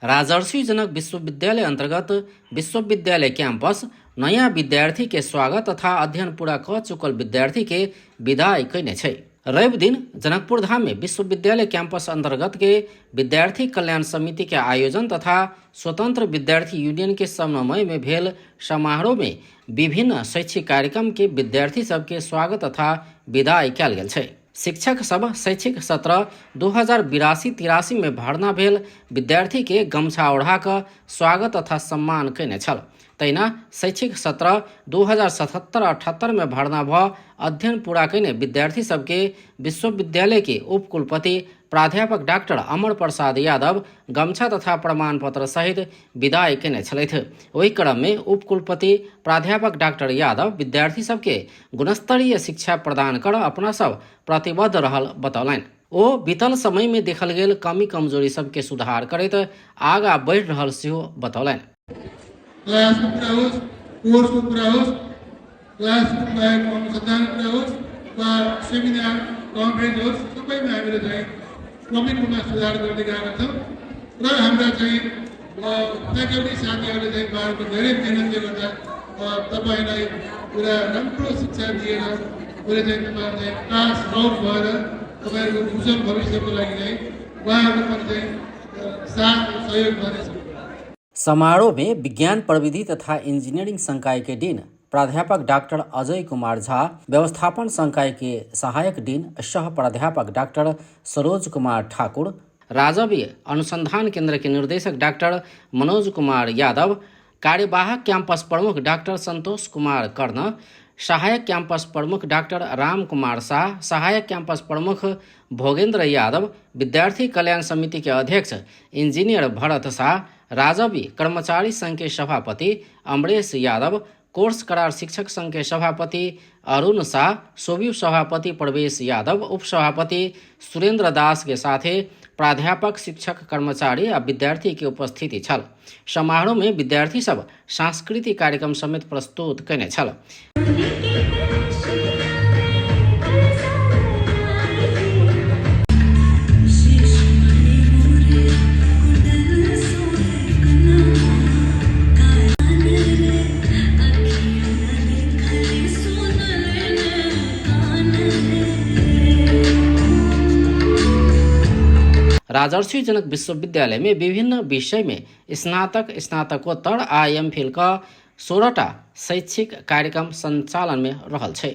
राजर्षि जनक विश्वविद्यालय अंतर्गत विश्वविद्यालय कैंपस नयाँ विद्यार्थी के स्वागत तथा अध्ययन पूरा क चुकल विद्यार्थी के विदाई कयने छै। रवि दिन जनकपुर धाम में विश्वविद्यालय कैंपस अंतर्गत के विद्यार्थी कल्याण समिति के आयोजन तथा स्वतंत्र विद्यार्थी यूनियन के समन्वय में भेल समारोह में विभिन्न शैक्षिक कार्यक्रम के विद्यार्थी सबके स्वागत तथा विदाई कयल गेल छै। शिक्षक सब शैक्षिक सत्र 2082-83 में भर्ना भेल विद्यार्थी के गमछा ओढ़ा कऽ स्वागत तथा सम्मान कयने छल। तहिना शैक्षिक सत्र 2077-78 में भर्ना भऽ अध्ययन पूरा कयने विद्यार्थी सबके विश्वविद्यालय के उपकुलपति प्राध्यापक डाक्टर अमर प्रसाद यादव गमछा तथा प्रमाण पत्र सहित विदाई कयने छलथि। ओहि क्रम में उपकुलपति प्राध्यापक डाक्टर यादव विद्यार्थी सबके गुणस्तरीय शिक्षा प्रदान कर अपना सब प्रतिबद्ध रहल बतौलनि। ओ बीतल समय में देखल गेल कमी कमजोरी सबके सुधार करैत आगा बढ़ि रहल सेहो बतौलनि। क्लासको कुरा होस्, कोर्सको कुरा होस्, क्लासरुम बाहेकको अनुसन्धानको कुरा होस् वा सेमिनार कन्फरेन्स होस्, सबैमा हामीले चाहिँ क्रमिक रूपमा सुधार गर्दै गएका छौँ र हाम्रा चाहिँ फ्याकल्टी साथीहरूले चाहिँ उहाँहरूको धेरै मेहनतले गर्दा तपाईँलाई पुरा राम्रो शिक्षा दिएर पुरै चाहिँ तपाईँहरू चाहिँ पास आउट भएर तपाईँहरूको उज्जवल भविष्यको लागि चाहिँ उहाँहरूको पनि चाहिँ साथ सहयोग गर्नेछ। समारोह में विज्ञान प्रविधि तथा इंजीनियरिंग संकाय के डीन प्राध्यापक डॉक्टर अजय कुमार झा, व्यवस्थापन संकाय के सहायक डीन सह प्राध्यापक डॉक्टर सरोज कुमार ठाकुर, राजवीय अनुसंधान केंद्र के निर्देशक डॉक्टर मनोज कुमार यादव, कार्यवाहक कैंपस प्रमुख डॉक्टर संतोष कुमार कर्ण, सहायक कैंपस प्रमुख डॉक्टर राम कुमार शाह, सहायक कैंपस प्रमुख भोगेंद्र यादव, विद्यार्थी कल्याण समिति के अध्यक्ष इंजीनियर भरत शाह, राजवी कर्मचारी संघ के सभापति अमरेश यादव, कोर्स करार शिक्षक संघ के सभापति अरुण शाह, सोबियु सभापति प्रवेश यादव, उपसभापति सुरेंद्र दास के साथे प्राध्यापक, शिक्षक, कर्मचारी आ विद्यार्थी के उपस्थिति छल। समारोह में विद्यार्थी सब सांस्कृतिक कार्यक्रम समेत प्रस्तुत कयने छल। राजर्षि जनक विश्वविद्यालय में विभिन्न विषय में स्नातक, स्नातकोत्तर आ एम फिल क 16टा शैक्षिक कार्यक्रम संचालन में रहल छै।